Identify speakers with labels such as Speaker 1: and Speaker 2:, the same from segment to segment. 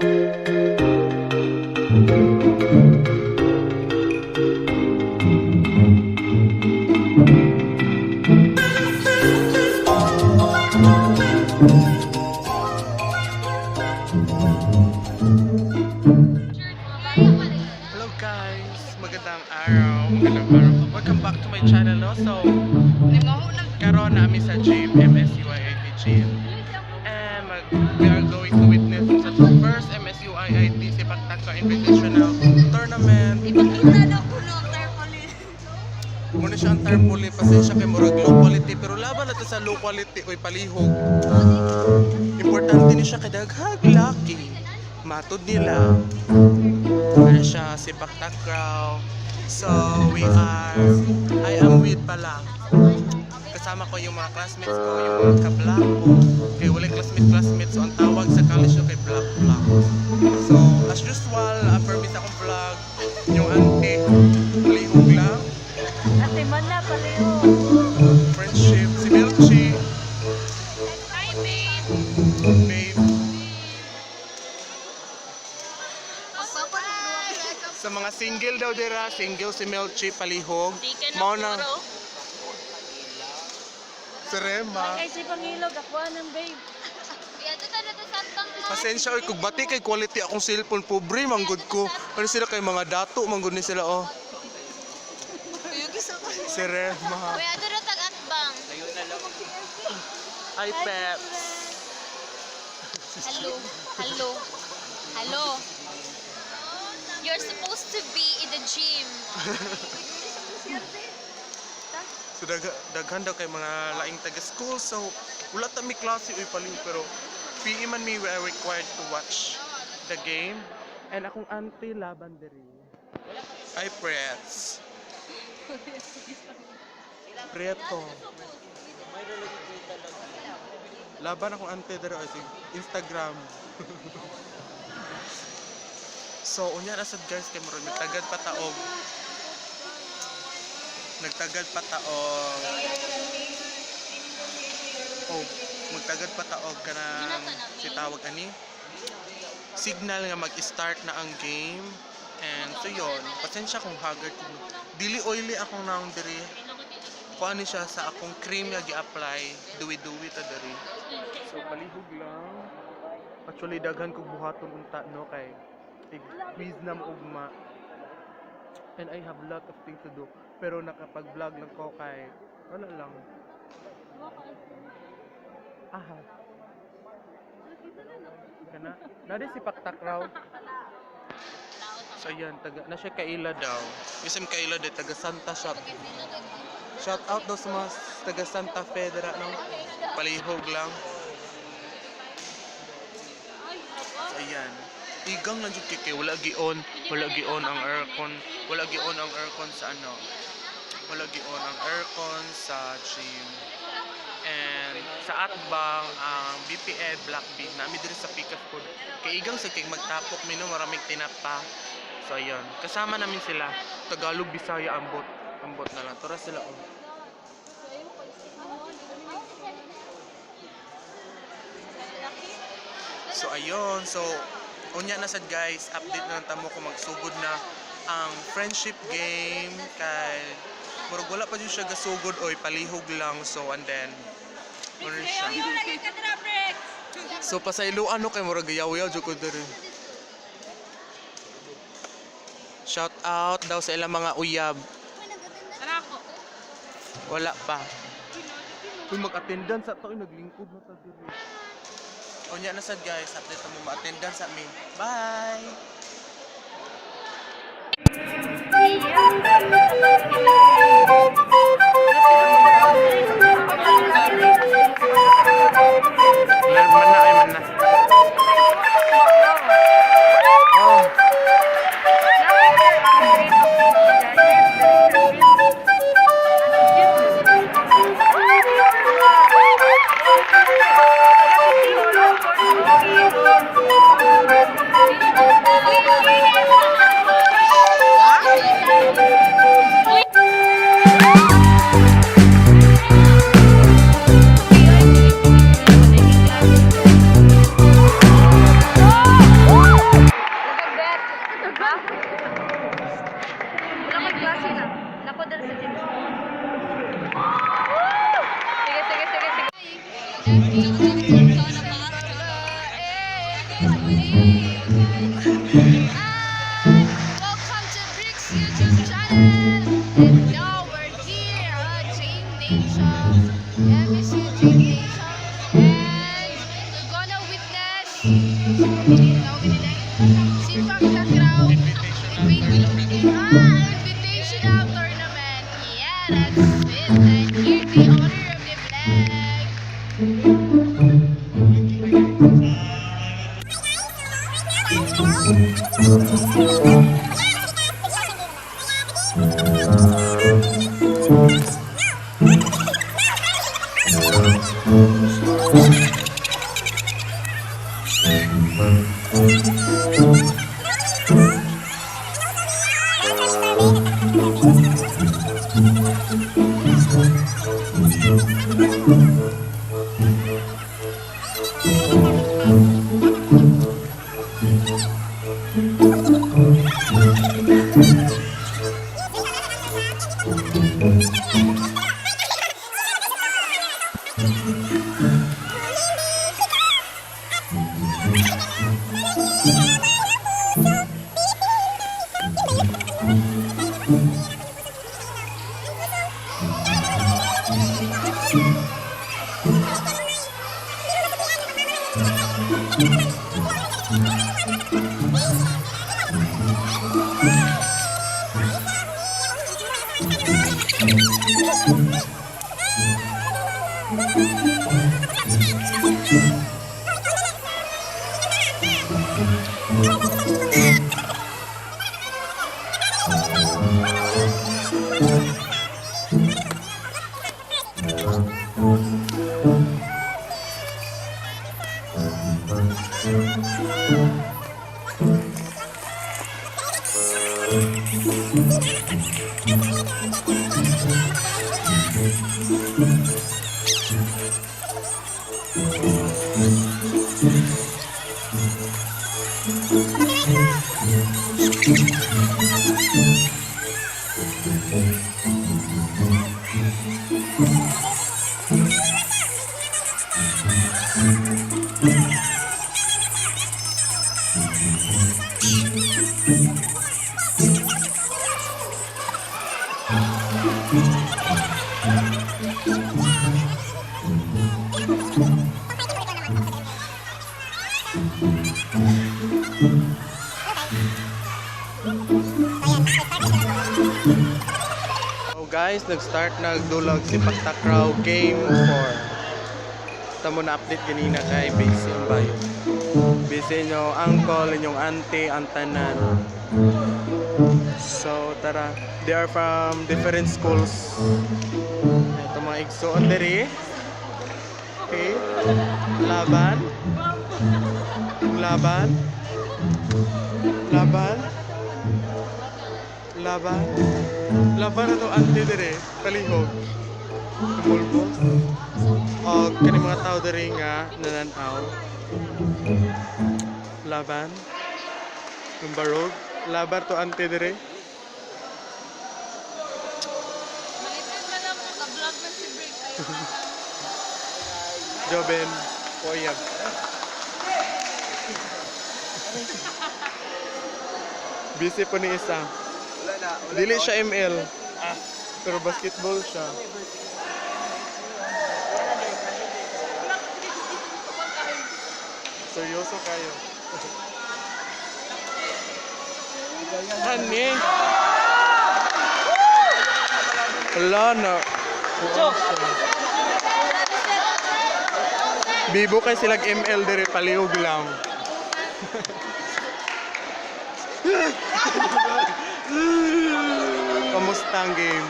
Speaker 1: Hello guys! Magandang araw. Magandang araw. Welcome back to my channel, no? So, karon nami sa gym, MSUIIT gym. And we are going to witness sa first MSUIIT Sepak Takraw Invitational Tournament.
Speaker 2: Ipakita na ko no, tarpaulin.
Speaker 1: Muna siya ang tarpaulin, pasensya kay murag low quality, pero laban na to sa low quality, oy, palihog. Importante ni siya kay daghag lucky. Matod nila. Ano siya, Sepak Takraw. So, we are, I am with pala. Kasama ko yung mga classmates ko, yung mga ka-black ko. Kaya wala classmate classmates, so ang tawag sa college ko kay black black. So, as usual, permit akong vlog, yung auntie, palihog lang.
Speaker 2: Ate man na paliho.
Speaker 1: Friendship, si Melchi.
Speaker 2: Hi, babe.
Speaker 1: Babe. Sa mga single daw dira, single si Melchi, palihog.
Speaker 2: Di ka na
Speaker 1: Mao na
Speaker 2: puro.
Speaker 1: si Rema.
Speaker 2: Ay, si Pangilog, ako ng babe.
Speaker 1: Pasensya oy kug bati kay quality akong cellphone, pobre manggod ko. Ano sila kay mga dato manggod ni sila, oh. Si Rema.
Speaker 3: Kuya, doon ang tag-atbang.
Speaker 1: Ay, Peps.
Speaker 3: Hello. Hello. Hello. You're supposed to be in the gym.
Speaker 1: So daghan daw kay mga laing taga school, so wala ta mi klase oy, paling, pero PE man mi, we are required to watch the game. And akong auntie laban diri. Ay, prets. Prieto. Laban akong auntie diri oy, sa Instagram. So unya na sad guys kay murag nagtagad pa taog. Nagtagad pa taog. Oh, magtagad pa taog kana si tawag ani. Signal nga mag-start na ang game. And so yon, pasensya kung haggard ko. Dili oily akong naong diri. Kuan ni siya sa akong cream nga gi-apply, duwi-duwi ta diri. So palihog lang. Actually daghan kog buhaton unta no kay quiz na mo ugma. And I have lot of things to do. Pero nakapag-vlog lang ko kay wala lang. Aha. Kana, nadi si Paktakraw. So ayan, taga, na siya Kaila daw. Isang Kaila de taga Santa Shop. Shout out daw sa mga taga Santa Fe dira no. Palihog lang. So ayan. Igang lang jud kay wala gion ang aircon, wala gion ang aircon sa ano. Wala gion ang aircon sa gym. And sa Atbang ang BPL Black Bee nami diri sa Pikas Food. Kay igang sa kay magtapok mi no, maraming tinapa. So ayun, kasama namin sila. Tagalog, Bisaya, ambot. Ambot na lang. Tura sila oh. So ayun, so unya na sad guys, update na lang tamo kung magsugod na ang friendship game kay murag wala pa jud siya gasugod oy, palihog lang, so and then ano siya. So pasaylo ano kay murag yaw-yaw jud ko diri. Shout out daw sa ilang mga uyab. Wala pa. Uy, mag-attendance sa to, uy, naglingkod na ta diri. Unya na sad guys, update na mo ma-attendance sa amin. Bye! Man na ay man na. Oh.
Speaker 3: Thank you.
Speaker 4: guys! And welcome to Bricks YouTube channel! And now we're here at Gymnasium, MSU Gymnasium. And we're gonna witness tawag nila Sepak Takraw Invitational Tournament. Yeah, that's it. And here's the owner of the flag.
Speaker 1: So guys, nag-start nagdulag si Takraw Game 4. Tamo na update ganina kay busy ang bayo. Busy inyong uncle, inyong auntie, ang tanan. So tara, they are from different schools. Ito mga igsoon diri. Okay. Laban. Laban. Laban. Laban. Laban na to auntie dire, palihog. Tumulbo. O kani mga tao dire nga nananaw. Laban. Lumbarog. Laban to auntie dire.
Speaker 4: Malitin ka lang, naka-vlog na si Bricks.
Speaker 1: Joben. Poyab. Busy po ni isa. Dili siya ML. Pero basketball siya. Seryoso kayo. Hani? Wala na. Bibo kay silag ML dire palihog lang. Kamusta ang game?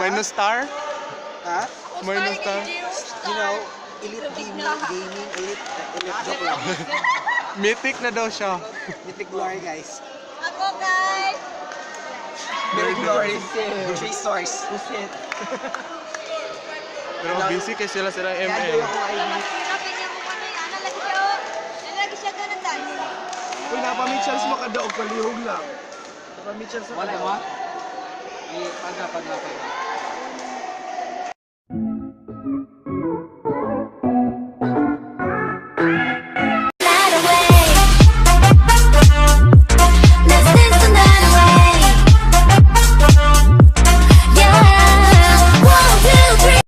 Speaker 1: Minus star?
Speaker 5: Ha?
Speaker 1: Minus star?
Speaker 5: You know, elite gaming, gaming, elite, elite joke lang.
Speaker 1: Mythic na daw siya.
Speaker 5: Mythic glory, guys.
Speaker 2: Ako guys!
Speaker 5: Mythic glory. Three stars.
Speaker 1: Pero busy kay sila sila
Speaker 5: Kaya
Speaker 1: ML.
Speaker 5: ako ID.
Speaker 2: Masira kanya mo kami. Ana lagi siya oh. Ana lagi siya ganun dance.
Speaker 5: Uy, napamit chance mo kadaog, palihog lang. Napamit chance mo.
Speaker 6: Wala mo? Paga, paga, paga.